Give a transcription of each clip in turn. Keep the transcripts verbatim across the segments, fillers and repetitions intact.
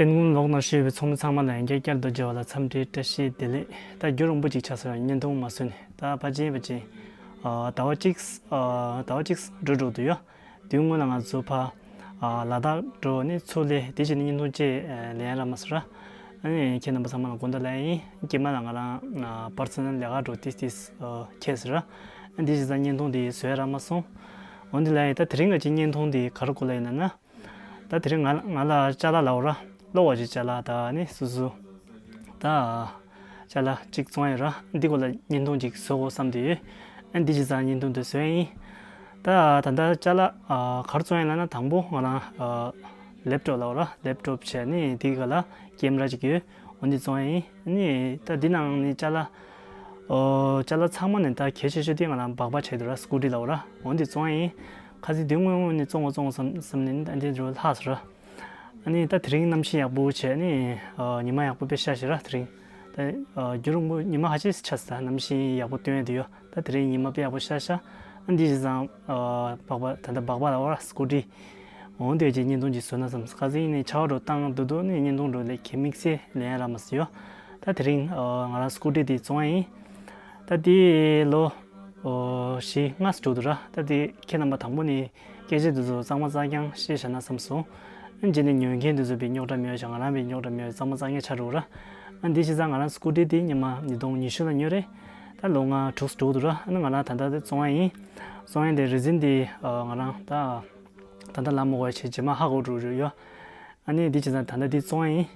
བསྟན་ཁུངས་ལོག་ནང་བཞུགས་པའི་ཚོགས་མི་ཚང་མ་ལ་ཡང་བསྐྱར་བསྐྱར་དུ་མཇལ་བ་ལ་འཚམས་འདྲིའི་བཀྲ་ཤིས་བདེ་ལེགས། ད་རྒྱུན་རིང་པོ་ཅིག་ཆགས་སོང་བརྙན་ཐུང་མ་བཟོས་ནས། ད་ཕལ་ཆེར་ཕལ་ཆེར་ཨ་ཟླ་བ་གཅིག་ཨ་ཟླ་བ་གཅིག་འགྲོ་འགྲོ་འདུག་ཡོད། དེའི་སྔོན་ལ་ང་ཚོ་ཕ་ཨ་ལ་དྭགས་འགྲོ་ནས་ཚུར་སླེབས། དེ་བྱས་ནས་བརྙན་ཐུང་ཅིག་ཨ་ལེན་ཡ་རག་མ་སོང་ར། ཨ་ནི་ཁྱེད་རྣམ་པ་ཚང་མ་ལ་སྐུ་ཟླ་ལ་ཡིན། རྗེས་མ་ལ་ང་རང་ཨ་པར་སོ་ནལ་ལས་ཀ་འགྲོ་ཏིས་ཏིས་ཨ་ཁེལ་སོང་ར། ཨ་འདི་བྱས་ཙང་བརྙན་ཐུང་འདི་བཟོ་ཡ་རག་མ་སོང་། འོན་ཏེ་ལ་ཡིན། ད་དེ་རིང་གི་ཅིག་བརྙན་ཐུང་འདི་ག་རེ་སྐོར་ལ་ཡིན་ན་ན། ད་དེ་རིང་ང་ང་ལ་ཅ་ལག་ལབ་ར། གློག་བ་ཅིག་ཅ་ལག་ད་ནི་སོ་སོ་ད་ཅ་ལག་ཅིག་བཙོང་ཡ་ར། འདི་སྐོར་ལ་བརྙན་ཐུང་ཅིག་བཟོ་དགོས་བསམ་དུས་ཨ་འདི་བྱས་ཙང་བརྙན་ཐུང་འདི་བཟོ་ཡ་ཡིན། ད་ད་ལྟ་ཅ་ལག་ཨ་ག་རེ་བཙོང་ཡ་ལབ་ན། དང་པོ་ང་རང་ཨ་ལེབ་ཀྲོབ་ལབ་ར། ལེབ་ཀྲོབ་བྱས་ནི་དེ་ག་ལ་ཀེམ་ར་ཅིག་ཡོད། འོ་འདི་བཙོང་ཡ་ཡིན། ནི་ད་འདི་ནང་ནི་ཅ་ལག་ཨོ་ཅ་ལག་ཚང་མ་ནས་ད་གལ་ཆེ་ཤོས་དེ་ང་རང་སྦག་སྦག་བྱས་འདུག་ར། སྐུ་ཊི་ལབ་ར། འོ་འདི་བཙོང་ཡ་ཡིན། ཁ་སང་དེ་སྔོན་སྔོན་ནས་བཙོང་དགོས་བཙོང་དགོས་བསམ་བསམ་ནས་ཨ་འདི་འགྲོ་ལྷག་སོང་ར། ཨ་ནི་ད་དེ་རིང་གནམ་གཤིས་ཡག་པོ་བྱས་ནི་ཨ་ཉི་མ་ཡག་པོ་དཔེ་ཤར་ཤག་ར། དེ་རིང་ད་ཨ་རྒྱུན་རིང་པོ་ཉི་མ་ཁ་ཤས་ཤིག་ཆགས་སོང་། ད་གནམ་གཤིས་ཡག་པོ་སྟོན་ཡ་དེ་ཡོད། ད་དེ་རིང་ཉི་མ་དཔེ་ཡག་པོ་ཤར་ཤག་ཨ་འདི་བྱས་ཙང་ཨ་སྦག་སྦག་ད་ལྟ་སྦག་སྦག་ལབ་ར། སྐུ་ཊི། འོ་འདི་ཅིག་བརྙན་ཐུང་ཅིག་བཟོས་ན་བསམ། ཁ་སང་ནས་ཆར་པ་འདྲ་བཏང་འདུག་འདུག་ནས་བརྙན་ཐུང་འདྲ་ལས་ཀྱི་དམིགས་བསལ་ལེན་ཡ་རག་མ་སོང་ཡོད། ད་དེ་རིང་ཨ་ང་རང་སྐུ་ཊི་དེ་བཙོང་ཡ་ཡིན། ད་དེ་ལོ་ཨོ་བཞི་ལྔ་ཙམ་འགྲོ་འདུག་ར། ད་དེ་ཁྱེད་རྣམ་པ་དང་པོ་ནས་སྐད་ཆ་འདི་ཚོ་གཙང་མ་གཙང་རྐྱང་བཤད་བཞག་ན་བསམ་སོང་། ཨ་རྗེས་ནས་ཉོ་མཁན་འདི་ཚོ་དཔེ་རྙོག་དྲ་མེད་པ་བྱས། ང་རང་དཔེ་རྙོག་དྲ་མེད་པ་གཙང་མ་གཙང་རྐྱང་ཆགས་འགྲོ་ར། ཨ་འདི་བྱས་ཙང་ང་རང་སྐུ་ཊི་དེ་སྔོན་མ་ཉིས་སྟོང་ཉི་ཤུ་ལ་ཉོས་རེད། ད་ལོ་ལྔ་དྲུག་ཙམ་འགྲོ་འདུག་ར། ཨ་ནི་ང་རང་ད་ལྟ་དེ་བཙོང་ཡ་ཡིན། བཙོང་ཡ་དེ་རི་ཛིན་དེ་ཨ་ང་རང་ད་ད་ལྟ་ལམ་འོག་བྱས་རྗེས་མ་ཧ་གོ་འགྲོ་རེད་ཡོད། ཨ་ནི་འདི་བྱས་ཙང་ད་ལྟ་འདི་བཙོང་ཡ་ཡིན།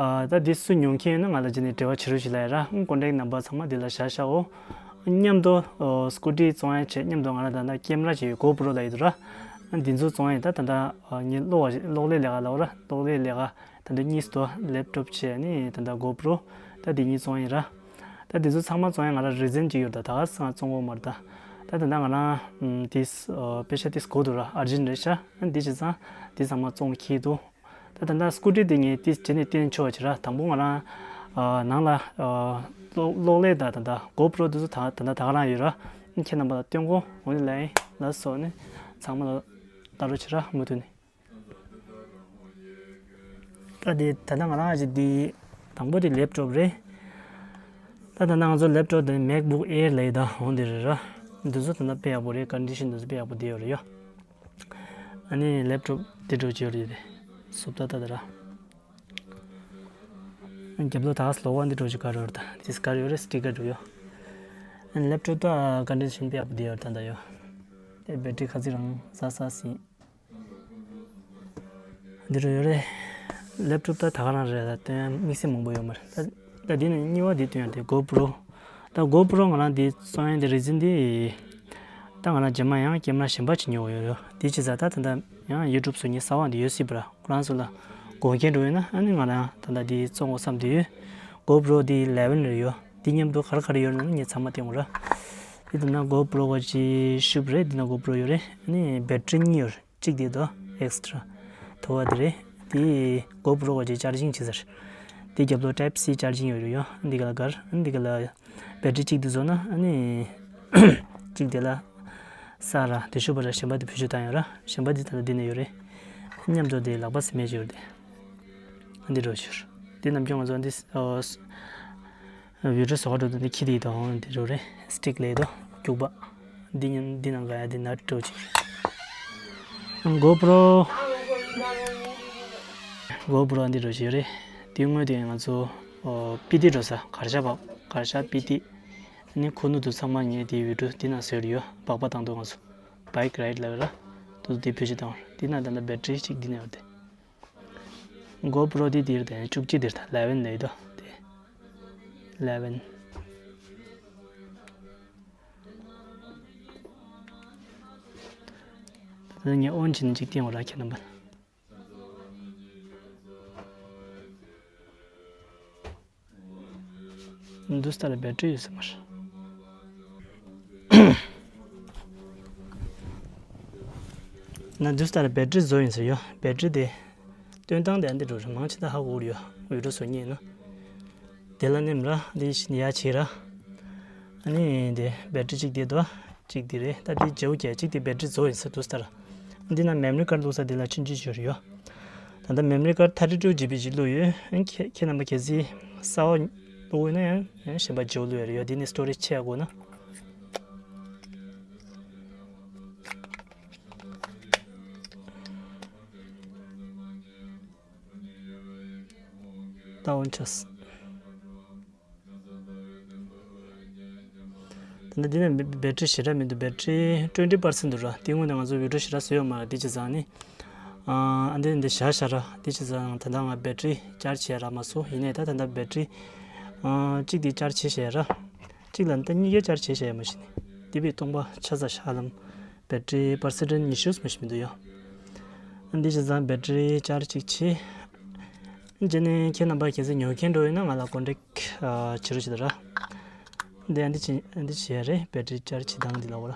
ཨ་ད་འདི་སུ་ཉོ་མཁན་ཡོད་ན་ང་ལ་རྗེས་ནས་འབྲེལ་བ་བྱེད་རོགས་ཞུ་ལབ་ཡ་ར། ཨང་ཀོན་ཊེག་ནམ་བར་ཚང་མ་འདི་ལ་བཞག་བཞག་འོ། མཉམ་དུ་ཨོ་སྐུ་ཊི་བཙོང་ཡ་བྱས་མཉམ་དུ་ང་ལ་ད་ལྟ་ཀེམ་ར་ཅིག་ཡོད། གོ་པྲོ་ལབ་ཡོད་འདུག་ར། ཨ་འདི་ཚོ་བཙོང་ཡ་ཡིན། ད་ད་ལྟ་ཨ་ངའི་གློག་གློག་ཀླད་ལས་ཀ་ལབ་ར། གློག་ཀླད་ལས་ཀ་ད་ལྟ་གཉིས་སུ་དོ། ལེབ་ཀྲོབ་བྱས་ནི་ད་ལྟ་གོ་པྲོ། ད་འདི་གཉིས་བཙོང་ཡ་ཡིན་ར། ད་འདི་ཚོ་ཚང་མ་བཙོང་ཡ་ང་རང་རི་ཛིན་ཅིག་ཡོད། ད་ད་ག་སང་བཙོང་གོ་མ་རེད། ད་ད་ད་ང་རང་ཨམ་དེ་ཨ་པེ་ཤ་དེ་གོ་འདུག་ར། ཨར་ཇིན་རེད་ཤག་ཨ་འདི་བྱས་ཙང་འདི་ཚང་མ་བཙོང་འཁྱེར་འདུག་ད་ད་ད་སྐུ་ཊི་དེ་ངས་དེ་རྗེས་ནས་བསྟན་ཆོག་པ་བྱེད་ར། དང་པོ་ང་རང་ཨ་ནང་ལ་ཨ་གློག་གློག་ཀླད་དང་ད་ད་གོ་པྲོ་དེ་ཚོ་ད་ད་ད་ག་རང་ཡོད་ར། ཁྱེད་རྣམ་པ་ལ་སྟོན་གོ། འོ་ནི་ལ་ཡིན་ལ་སོགས་ནི་ཚང་མ་ལ་ལྟ་རོགས་བྱེད་ར། མུ་མཐུད་ནས། ད་དེ་ད་ལྟ་ང་རང་ཨ་ཅེ་དེ་དང་པོ་དེ་ལེབ་ཀྲོབ་རེད། ད་ད་ལྟ་ང་ཚོ་ལེབ་ཀྲོབ་དེ་མེག་བུག་ཨེར་ལབ་ཡ་ད་འོང་དེ་རེད་ར། འདི་ཚོ་ད་ལྟ་དཔེ་ཡག་པོ་རེད། ཀོན་ཌི་ཤན་འདི་ཚོ་དཔེ་ཡག་པོ་བསྡད་ཡོད་རེད་ཡོ། ཨ་ནི་ལེབ་ཀྲོབ་དེ་འདྲ་ཅིག་ཡོད་རེད་དེ། སུབ་ད་ད་དེ་ར། རྒྱབ་ལོགས་ད་ག་ལོགས་པ་འདི་འདྲ་ཅིག་ག་རེ་ཡོད་རེད། ད་དེ་ག་རེ་ཡོད་རེད། སི་ཊི་ཀར་འདྲ་ཡོད། ཨ་ནི་ལེབ་ཀྲོབ་ད་ཀོན་ཌི་ཤན་དཔེ་ཡག་པོ་བསྡད་ཡོད་རེད། ད་ད་ཡོ། དེ་བེ་ཊི་རི་ཁ་ཚིག་རང་ཟ་ཟ་སི། འདི་འདྲ་ཡོད་རེད། ལེབ་ཀྲོབ་ད་ད་ག་རང་རེད། ད་སྟོན་ཡ་དམིགས་བསལ་མང་པོ་ཡོད་མ་རེད། ད་ད་འདི་ནས་གཉིས་པ་འདི་སྟོན་ཡ་དེ་གོ་པྲོ། ད་གོ་པྲོ་ང་རང་འདི་བཙོང་ཡ་འདི་རི་ཛིན་འདི། ད་ང་རང་རྗེས་མ་ཡང་ཀེམ་ར་གཞན་པ་ཅིག་ཉོ་དགོས་ཡོད་ཡོ། འདི་བྱས་ཙང་ད་ད་ལྟ་ཡང་ཡུ་ཊུབ་བཟོ་མཁན་གསར་པ་འདི་ཡོད་སྲིད་པ་ར། ཁོ་རང་ཚོ་ལ་དགོས་མཁན་འདྲ་ཡོད་ན་ཨ་ནི་ང་རང་ད་ལྟ་འདི་བཙོང་དགོས་བསམ་འདི་ཡོད། གོ་པྲོ་འདི་ཨི་ལེ་ཝན་རེད་ཡོ། འདི་མཉམ་དུ་ག་རེ་ག་རེ་ཡོད་ན་ངས་ཚང་མ་སྟོན་དགོས་ར། འདི་ད་ན་གོ་པྲོ་ག་ཅིག་ཤུབ་རེད། འདི་ན་གོ་པྲོ་ཡོད་རེད། ཨ་ནི་བེ་ཊི་རི་གཉིས་ཡོད་རེད། གཅིག་དེ་དོ་ཨེག་སི་ཊ་ར་མཐོ་བ་དེ་རེད། དེ་གོ་པྲོ་ག་ཅིག་ཅར་ཇིང་བྱེད་ས་རེད། དེ་རྒྱབ་ལོགས་ཊའིབ་སི་ཅར་ཇིང་ཡོད་རེད་ཡོ། འདི་ག་ལ་གར་འདི་ག་ལ་བེ་ཊི་རི་གཅིག་དེ་བཟོ་ན་ཨ་ནི་གཅིག་དེ་ལ་ས་ར་དེ་ཤུ་པ་ར་གཞན་པ་དེ་བེད་སྤྱོད་བཏང་ཡོད་ར། གཞན་པ་དེ་ད་ལྟ་འདི་ནས་ཡོད་རེད། མཉམ་དུ་དེ་ལག་པ་སེ་མེད་ཅིག་ཡོད་རེད་དེ། འདི་འགྲོ་ཕྱིར། འདི་ནམ་རྒྱུན་ང་ཚོ་འདི་ཨོ་བི་ཌི་ཡོ་བཟོ་ག་འགྲོ་དུས་འདི་ཁྱི་དེ་དང་འདི་འགྲོ་རེད། སི་ཊིག་ལས་དོ་རྒྱུག་པ། འདི་ཉིན་འདི་ནང་ག་ཡ་འདི་ནར་འགྲོ་ཕྱིར། གོ་པྲོ། གོ་པྲོ་འདི་འགྲོ་ཕྱིར་རེད། དེ་སྔོན་དེ་ང་ཚོ་ཨོ་སྤི་ཏི་འགྲོ་ས་གར་ཞ་བ་གར་ཞ་སྤི་ཏི། ནི་ཁོ་ནུ་དུ་ཚང་མ་ངས་དེ་བི་ཌི་ཡོ་འདི་ནང་བཟོས་རེད་ཡོ། སྦག་སྦག་བཏང་དུས་ང་ཚོ་བྷའིག་རའིཌ་ལབ་ར། དུ་དེ་བེད་སྤྱོད་བཏང་བ་རེད། འདི་ནང་ད་ལྟ་བེ་ཊི་རི་གཅིག་འདི་ནས་ཡོད་དེ། གོ་པྲོ་དེ་འདིར་དང་བཅུ་གཅིག་འདིར་དང་ཨི་ལེ་ཝན་ལས་དོ་དེ། ཨི་ལེ་ཝན། ད་ངས་ཨོན་བྱས་ནས་གཅིག་བསྟན་འོ་ར་ཁྱེད་རྣམ་པ། འདུག་སེ་ལ་བེ་ཊི་རི་ཡོད་ས་མ་རེད། ན་འདུག་སེ་ལ་བེ་ཊི་རི་བཟོ་ཡིན་ཟེར་ཡོ། བེ་ཊི་རི་དེ་སྟོན་སྟངས་དེ་ཨ་འདི་འགྲོ་རེད། མང་ཆེ་ད་ཧ་གོ་གི་ཡོད། བི་ཌི་ཡོ་བཟོ་མཁན་ཡིན་ན། དེ་ལ་ནེམ་ར་འདི་ཡ་བྱེད་ར། ཨ་ནི་དེ་བེ་ཊི་རི་གཅིག་དེ་དོ། གཅིག་དེ་རེད། ད་དེ་བརྗེ་པོ་རྒྱག་གཅིག་དེ་བེ་ཊི་རི་བཟོ་ཡིན་ས་འདུག་སེ་ལ། འདི་ན་མེ་མོ་རི་ཀར་བླུགས་ས་དེ་ལ་ཆུང་ཆུང་ཅིག་ཡོད་རེད་ཡོ། ད་ ད་ལྟ་མེ་མོ་རི་ཀར་ཐར་ཊི་ཊུ་ཇི་བི་ཅིག་བླུགས་ཡོད། ཨ་ནི་ཁྱེད་ཁྱེད་རྣམ་པ་གལ་སྲིད་གསར་པ་བླུགས་ཡོད་ན་ཡང་ཨ་ནི་གཞན་པ་བརྗེ་པོ་བླུགས་ཡོད་རེད་ཡ། འདི་ནི་སི་ཊོ་རེཇ་ཆེ་ཡག་དགོས་ན། ད་འོན་ཆགས། ད་ནི་འདི་ནས་བེ་ཊི་རི་ཞེ་དྲག་མི་འདུག་བེ་ཊི་རི་ཊུ་ཝེན་ཊི་པར་སེན་ཊི་འདུག་ར། དེ་སྔོན་ནས་ང་ཚོ་བི་ཌི་ཡོ་ཞེ་དྲག་བཟོས་ཡོད་མ་རེད། འདི་བྱས་ཙང་ནི། ཨ་འདི་འདི་བཞག་བཞག་ར། འདི་བྱས་ཙང་ད་ལྟ་ང་བེ་ཊི་རི་ཅར་ཇི་བྱས་ར་མ་སོང་། ཡིན་ནའི་ད་ད་ལྟ་བེ་ཊི་རི་ཨ་གཅིག་འདི་ཅར་ཇི་བྱས་བྱས་ར། གཅིག་ལ་ད་གཉིས་ཀ་ཅར་ཇི་བྱས་བྱས་མ་ཤེས་ནི། འདི་བས་སྟོང་པ་ཆ་ཚང་ཤག་ལམ། བེ་ཊི་རི་པར་སེན་ཊི་ཉི་ཤུ་མ་ཤེས་མི་འདུག་ཡ། འདི་བྱས་ཙང་བེ་ཊི་རི་ཅར་ཇི་གཅིག་བྱས། རྗེས་ནས་ཁྱེད་རྣམ་པ་གལ་སྲིད་ཉོ་མཁན་འགྲོ་ཡོད་ན་ང་ལ་ཀོན་ཊེག་བྱེད་རོགས་བྱེད་དང་ར། འདི་ཨ་འདི་བྱེད་ཨ་འདི་བྱེད་ཡ་རེད། བེ་ཊི་རི་ཅར་ཇི་བྱེད་སྟངས་འདི་ལབ་པ་ར།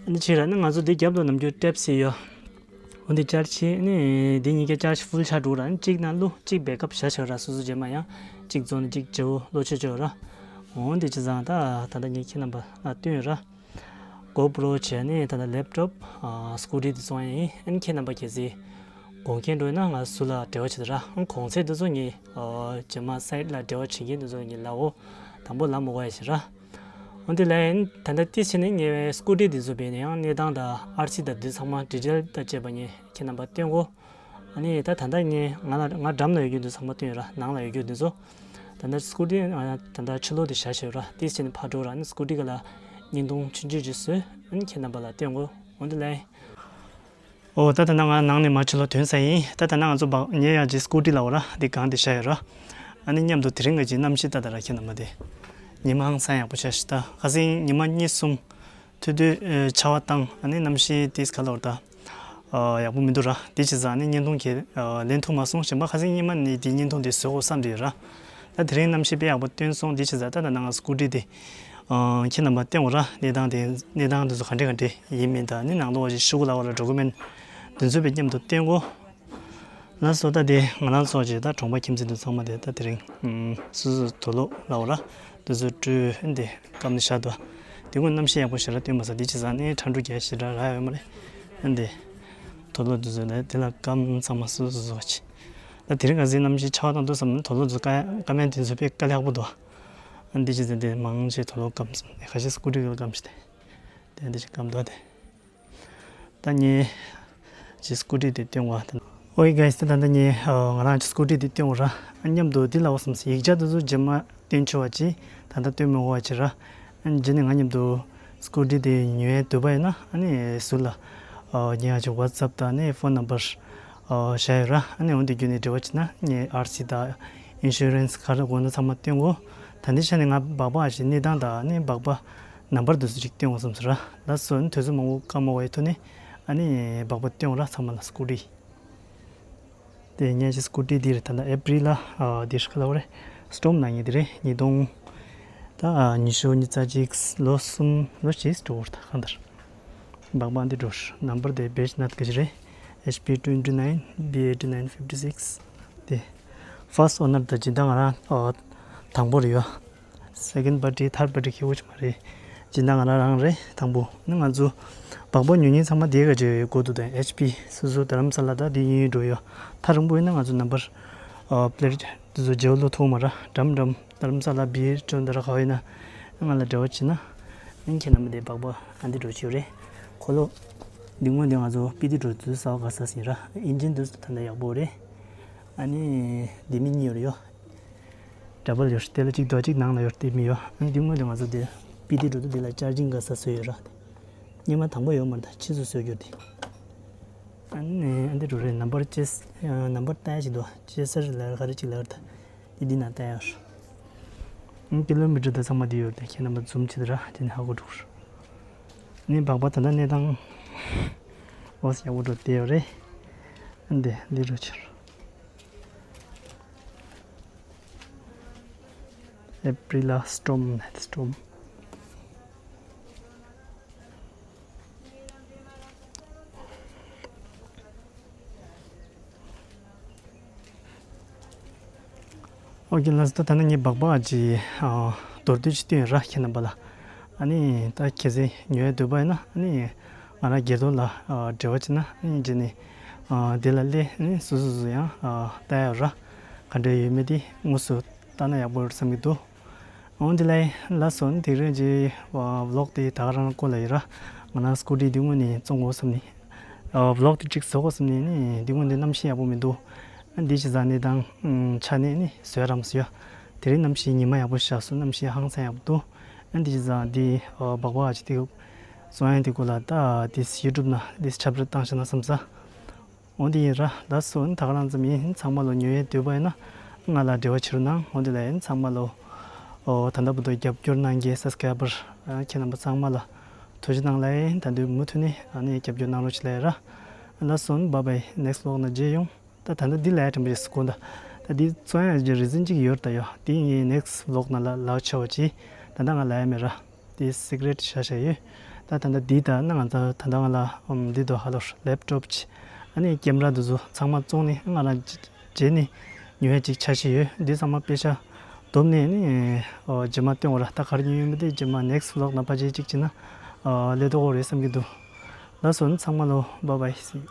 ཨ་འདི་བྱེད་ར་ནི་ང་ཚོ་འདི་རྒྱབ་ལ་ནམ་རྒྱུན་ཊེབ་སི་ཡོད། འོ་འདི་ཅར་ཇི་ནི་འདི་གཉིས་ཀ་ཅར་ཇི་ཕུལ་ཆགས་འགྲོ་ར། ནི་གཅིག་ནང་བླུགས་གཅིག་བེག་ཨབ་བྱ་ཆོག་ར། སོ་སོ་རྗེས་མ་ཡང་གཅིག་བཙོང་ནས་གཅིག་བརྗེ་པོ་བླུགས་ཆོག་ཆོག་ར། འོ་འདི་བྱས་ཙང་ད་ད་ལྟ་ངས་ཁྱེད་རྣམ་པ་ལ་སྟོན་ཡོད་ར། གོ་པྲོ་བྱས་ནས་ད་ལྟ་ལེབ་ཊོབ་ཨ་སི་ཀུ་ཊི་དེ་བཙོང་ཡ་ཡིན། ཨ་ནི་ཁྱེད་རྣམ་པ་གལ་སྲིད་དགོས་མཁན་འགྲོ་ཡོད་ན་ང་ཚོ་ལ་འབྲེལ་བ་བྱེད་དང་ར། ཨ་གོང་ཚད་དེ་ཚོ་ངས་ཨ་རྗེས་མ་སའིཊ་ལ་འབྲེལ་བ་བྱེད་མཁན་དེ་ཚོ་ངས་ལབ་འོ། དང་པོ་ལབ་མ་དགོས་ཡ་བྱེད་ར། འོ་དེ་ལ་ཡིན་ད་ལྟ་ཏིས་བྱས་ནས་ངས་སི་ཀུ་ཊི་དེ་ཚོ་བས་ནས་ཡང་གནས་སྟངས་དང་ཨར་སི་དང་དེ་ཚང་མ་ཌི་ཊེལ་དང་བཅས་པ་ངས་ཁྱེད་རྣམ་པ་སྟོན་གོ། ཨ་ནི་ད་ད་ལྟ་ངས་ང་ལ་ང་འགྲམ་ལ་ཡོད་རྒྱུ་འདི་ཚང་མ་སྟོན་ཡོད་ར། ནང་ལ་ཡོད་རྒྱུ་འདི་ཚོ། ད་ལྟ་སི་ཀུ་ཊི་ཨ་ད་ལྟ་ཕྱི་ལོགས་དེ་བཞག་བཞག་ཡོད་ར། དེ་བྱས་ནས་ཕར་འགྲོ་ར་ནི་སི་ཀུ་ཊི་ག་ལ་བརྙན་ཐུང་ཆུང་ཆུང་ཅིག་བཟོས། ཨ་ནི་ཁྱེད་རྣམ་པ་ལ་སྟོན་གོ། འོ་འདི་ལ་ཡིན། ཨོ་ད་ད་ནང་ང་ནང་ནས་མར་ཕྱི་ལོགས་ཐོན་ས་ཡིན། ད་ད་ནང་ང་ཚོ་བག་ཉལ་ཡག་ཅིག་སི་ཀུ་ཊི་ལ་འོ་ར་འདི་གང་དེ་བཞག་ཡོད་ར། ཨ་ནི་མཉམ་དུ་དེ་རིང་གི་ཅིག་གནམ་གཤིས་ལྟ་ད་ར་ཁྱེད་རྣམ་པ་དེ། ཉི་མ་ཧང་སང་ཡག་པོ་ཆགས་ཤག་ད་ཁ་སང་ཉི་མ་གཉིས་གསུམ། ཐུག་དུས་ཨེ་ཆར་པ་བཏང་། ཨ་ནི་གནམ་གཤིས་དེ་ག་ལོར་ད་ཨ་ཡག་པོ་མི་འདུག་ར། དེ་བྱས་ཙང་ཨ་ནི་བརྙན་ཐུང་གི་ཨ་ལེན་ཐུབ་མ་སོང་། གཞན་པ་ཁ་སང་ཉི་མ་ནི་དེ་བརྙན་ཐུང་དེ་བཟོ་དགོས་བསམ་བསྡད་ཡོད་ར། ད་དེ་རིང་གནམ་གཤིས་དཔེ་ཡག་པོ་སྟོན་སོང་། དེ་བྱས་ཙང་ད་ད་ནང་སི་ཀུ་ཊི་དེ་ཨ་ཁྱེད་རྣམ་པ་སྟོན་དགོས་ར། གནས་སྟངས་དེ་གནས་སྟངས་དེ་ཚོ་ག་འདྲ་ག་འདྲ་ཡིན་མིན་དང་ཨ་ནི་ནང་ལོགས་ཅིག་ཤོག་གུ་ལ་བ་ལ་ཌོ་ཀུ་མེན་ཊི་དེ་ཚོ་དཔེ་མཉམ་དུ་སྟོན་དགོས། ལགས་སོ། ད་དེ་ང་རང་ཚོ་ཅིག་ད་གྲོང་པ་ཁྱིམ་མཚེས་དེ་ཚང་མ་དེ་ད་དེ་རིང་ཨུམ་སོ་སོ་དུག་ལོག་ལབ་ར། དེ་ཚོ་སྤྲུལ་འདི་སྐམ་ནས་བཞག་འདུག་དེ་སྔོན་གནམ་གཤིས་ཡག་པོ་ཞེ་དྲག་སྟོན་མ་སོང་། དེ་བྱས་ཙང་ནི་ཁྲ་འབྲུ་རྒྱག་ཞེ་དྲག་རག་ཡོད་མ་རེད། འདི་དུག་ལོག་དེ་ཚོ་ལས་དེ་ལ་སྐམ་ཚང་མ་སོ་སོ་སོ་ཅིག་ད་དེ་རིང་ག་ཚོད་གནམ་གཤིས་ཆར་པ་བཏང་འདུག་བསམ་ན་དུག་ལོག་དེ་ཚོ་སྐམ་ཡག་སྐམ་ཡག་དེ་ཚོ་དཔེ་དཀའ་ལས་ཁག་པོ་འདུག་འདི་བྱས་ཙང་དེ་མང་ཆེ་དུག་ལོག་སྐམ་སོང་། ཁ་ཤས་སི་ཀུ་ཊི་གི་སྐམ་ཞིག་དེ་དེ་འདི་ཞིག་སྐམ་འདུག་དེ། ད་ངས་ཅིག་སི་ཀུ་ཊི་དེ་སྟོན་བ་དང་། ཨོའི་གྷའི་སི། ད་ད་ངས་ཨ་ང་རང་ཅིག་སི་ཀུ་ཊི་དེ་སྟོན་བ་ར། ཨ་མཉམ་དུ་འདི་ལ་འོ་བསམ་སོང་། ཡིག་ཆ་དེ་ཚོ་རྗེས་མ་སྟོན་ཆོག་པ་ཅིག་ད་ལྟ་སྟོན་མི་དགོས་པ་ཅིག་ར། ཨ་རྗེས་ནས་ང་མཉམ་དུ་སི་ཀུ་ཊི་དེ་ཉོ་ཡའི་འདོད་པ་ཡོད་ན་ཨ་ནི་ཟུར་ལ་ཨ་ཉེ་བ་ཅིག་ཝ་ཊི་སི་ཨེབ་དང་ནི་ཕོན་ནམ་བར་ཨ་བཞག་ཡོད་ར། ཨ་ནི་འོ་འདི་བརྒྱུད་ནས་འབྲེལ་བ་བྱེད་ན་ངས་ཨར་སི་དང་ཨིན་ཤུ་རན་སི་ག་རེ་དགོས་ན་ཚང་མ་སྟོན་གོ། ད་འདི་ཆ་ནས་ང་སྦག་སྦག་ཞིག་གནས་སྟངས་དང་ཨ་ནི་སྦག་སྦག་ནམ་བར་དེ་ཚོ་ཅིག་སྟོན་དགོས་བསམ་སོང་ར། ལགས་སོ། ཨ་ནི་དུས་ཚོད་མང་པོ་བཀག་མ་དགོས་པའི་ཐོག་ནས་ཨ་ནི་སྦག་སྦག་སྟོན་ར་ཚང་མ་ལ་སི་ཀུ་ཊི། དེ་ངས་ཅིག་སི་ཀུ་ཊི་འདི་རེད། ད་ལྟ་ཨེ་པི་རི་ལ་ཨ་འདི་རེད་ག་ལབ་དགོས་རེད། སི་ཊོམ་ནང་ཡིན་དེ་རེད། ཉིས་སྟོང་ད་ཨ་ཉི་ཤུ་ཉི་ཤུ་རྩ་གཅིག་ལོ་གསུམ་ལོ་བཞི་འགྲོ་བར་ད་གང་ལྟར་སྦག་སྦག་འདི་འགྲོ་ར། ནམ་བར་དེ་བེཇ་ནཊ་ག་ཅི་རེད། ཨེཆ་པི་ཊུ་ཝེན་ཊི་ནའིན། བི་ཨེ་ཊི་ནའིན་ཕིབ་ཊི་སིགས། དེ་ཕར་སི་ཊི་ཨོ་ནར་དང་སྦྱིན་བདག་ང་རང་ཨ་དང་པོ་རེད་ཡ། སེ་ཀེན་ཌི་པར་ཊི་ཐར་ཌི་པར་ཊི་ཁེ་པོ་ཅིག་མ་རེད། སྦྱིན་བདག་ང་རང་རང་རེད། དང་པོ་ནི་ང་ཚོ་སྦག་སྦག་ཉོ་མཁན་ཚང་མ་དེ་ག་ཅིག་དགོས་འདུག་དང་ཨེཆ་པི་སོ་སོ་རྡ་རམ་ས་ལ་དང་དེ་གཡས་གཡོན་འགྲོ་ཡོད། ཐག་རིང་པོ་ཡིན་ན་ང་ཚོ་ནམ་བར་ཨ་པི་ལེ་ཊི་དེ་ཚོ་བརྗེ་པོ་བླུགས་ཐུབ་མ་ར། འགྲམ་འགྲམ་རྡ་རམ་ས་ལ་བི་ཨེ་ཊི་འདི་ར་ག་བ་ཡིན་ན་ང་ལ་འབྲེལ་བ་བྱེད་ན། ཨ་ནི་ཁྱེད་རྣམ་པ་དེ་སྦག་སྦག་ཨ་འདི་འགྲོ་ཆོག་རེད། འཁོར་ལོ་འདི་སྔོན་དེ་ང་ཚོ་པི་ཏི་འགྲོ་དུས་ས་བ་ག་ས་ཟིན་ར། ཨིན་ཇིན་དུས་ད་ལྟ་ཡག་པོ་རེད། ཨ་ནི་འདི་མི་གཉིས་ཡོད་རེད་ཡོ། ཌ་བལ་ཡོད་རེད། དེ་ལ་གཅིག་འདུག་གཅིག་ནང་ལ་ཡོད་རེད། དེ་མི་ཡོད། ཨ་ནི་འདི་སྔོན་དེ་ང་ཚོ་དེ་པི་ཏི་འགྲོ་དུས་དེ་ལ་ཅར་ཇིང་ག་ས་བཟོས་ཡོད་ར། སྔོན་མ་དང་པོ་ཡོད་མ་རེད། ད་ཕྱིས་སུ་བཟོས་གྱུར་ཏེ། ཨ་ནི་ཨ་འདི་འགྲོ་རེད། ནམ་བར་ཅེས་ནམ་བར་ལྟ་ཡ་ཞིག་འདུག་ཅེས་སར་ལ་ག་རེ་ཅིག་ལ་ད། དེ་འདི་ན་ལྟ་ཡ་རེད། ཀི་ལོ་མི་ཊར་དང་ཚང་མ་འདི་ཡོད་དེ་ཁྱེད་རྣམ་པ་ཛུམ་བྱེད་དུ་ར་དེ་ནས་ཧ་གོ་འགྲོ་རེད། ནི་སྦག་སྦག་ད་ལྟ་གནས་སྟངས་འོ་ཡག་པོ་འགྲོ་བསྡད་ཡོད་རེད། འདི་འདི་རུ་ཕྱིར། ཨེ་པི་རི་ལ་སི་ཊོམ་ནད་སི་ཊོམ། ཨོ་ཁེ་ལགས་སོ། ད་ད་ནི་ངས་སྦག་སྦག་ཅིག་ཨ་མདོར་བསྡུས་ཅིག་སྟོན་ར་ཁྱེད་རྣམ་པ་ལ། ཨ་ནི་ད་གལ་སྲིད་ཉོ་ཡ་འདོད་པ་ཡིན་ན་ཨ་ནི་ང་རང་སྒེར་དོན་ལ་ཨ་འབྲེལ་བ་བྱེད་ན་ཨ་ནི་རྗེས་ནས་ ཨ་དེ་ལ་སླེབས་ནས་སོ་སོ་སོ་ཡང་ཨ་ལྟ་ཡག་ར་ག་འདྲ་ཡོད་མེད་དེ་དངོས་སུ་ལྟ་ན་ཡག་པོ་རེད་བསམ་གྱི་འདུག་འོན་ཏེ་ལགས་ལ་སོན་དེ་རིང་གི་ཝི་ལོག་དེ་ད་ག་རང་སྐོར་ལ་ཡིན་ར། ང་རང་སྐུ་ཊི་དེ་དངོས་ནས་བཙོང་དགོས་བསམ་ནས། ཝི་ལོག་དེ་གཅིག་བཟོ་དགོས་བསམ་ནས་ནི་དེ་དངོས་དེ་གནམ་གཤིས་ཡག་པོ་མི་འདུག་འདི་ཅི་ཟ་ནས་དང་ཆ་ནས་ནི་བཟོས་རམ་ཟེར་ཡ། དེ་རིང་གནམ་གཤིས་ཉི་མ་ཡག་པོ་ཤར་སོང་། གནམ་གཤིས་ཧང་སང་ཡག་པོ་འདུག་འདི་ཅི་ཟ་འདི་སྦག་སྦག་ཅིག་དེ་བཙོང་ཡ་དེ་སྐོར་ལ་ད་དེ་ཡུ་ཊུབ་ན་དེ་ཁྱབ་བསྒྲགས་བཏང་ཤག་ན་བསམ་ས། འོ་འདི་ཡིན་ར། ད་སོ་ད་ག་རང་ཙམ་ཡིན། ཚང་མ་ལོ་ཉོ་ཡས་འདོད་པ་ཡིན་ན་ང་ལ་འབྲེལ་བ་བྱེད་རོགས་གནང་། འོ་འདི་ལ་ཡིན་ཚང་མ་ལོ། ཨོ་ད་ལྟ་བར་དུ་རྒྱབ་སྐྱོར་གནང་མཁན་སབ་སི་ཀ་རའི་བར་ཁྱེད་རྣམ་པ་ཚང་མ་ལ་ཐུགས་རྗེ་གནང་ལ་ཡིན། ད་དུས་མུ་མཐུད་ནས་ཨ་ནི་རྒྱབ་སྐྱོར་གནང་རོགས་བྱེད་ལ་ཡིན་ར། ད་སོ་བཱའི་བཱའི། ནེག་སི་ཊི་ཝི་ལོག་ནང་མཇལ་ཡོང་། ད་ད་ལྟ་འདི་ལ་ཡ་དྲན་པ་ཞིག་སྐོར་ད། ད་འདི་བཙོང་ཡ་གི་རི་ཛན་གཅིག་ཡོད་ད་ཡོ། འདི་ངའི་ནེག་སི་ཊི་ཝི་ལོག་ནང་ལ་ལག་ཆ་བ་ཅི། ད་ལྟ་ང་ལ་ཡ་མེད་ར། དེ་སི་ཀི་རེཊ་བཞག་བཞག་ཡོད། ད་ད་ལྟ་འདི་ད་ན་ང་ཚ་ད་ལྟ་ང་ལ་ཨམ་འདི་དོ་ཧ་ལོ་ལེབ་ཊོབ་ཅིག་ཨ་ནི་ཀེམ་ར་འདི་ཚོ་ཚང་མ་བཙོང་ནས་ང་རང་རྗེས་ནས་ཉོ་ཡ་ཅིག་ཆ་ཤས་ཡོད། འདི་ཚང་མ་པེ་ཤ་བསྡོམས་ནས་ནི་ཨོ་རྗེས་མ་སྟོན་འོ་ར། ད་ག་རེ་ཉོ་ཡོད་མི་དེ་རྗེས་མ་ནེག་སི་ཊི་ཝི་ལོག་ནང་ཕར་རྗེས་གཅིག་བྱས་ན་ཨོ་ལས་དོ་འོ་རེད་བསམ་གྱི་འདུག་ལགས་སོ་ཚང་མ་ལོ་བཱའི་བཱའི།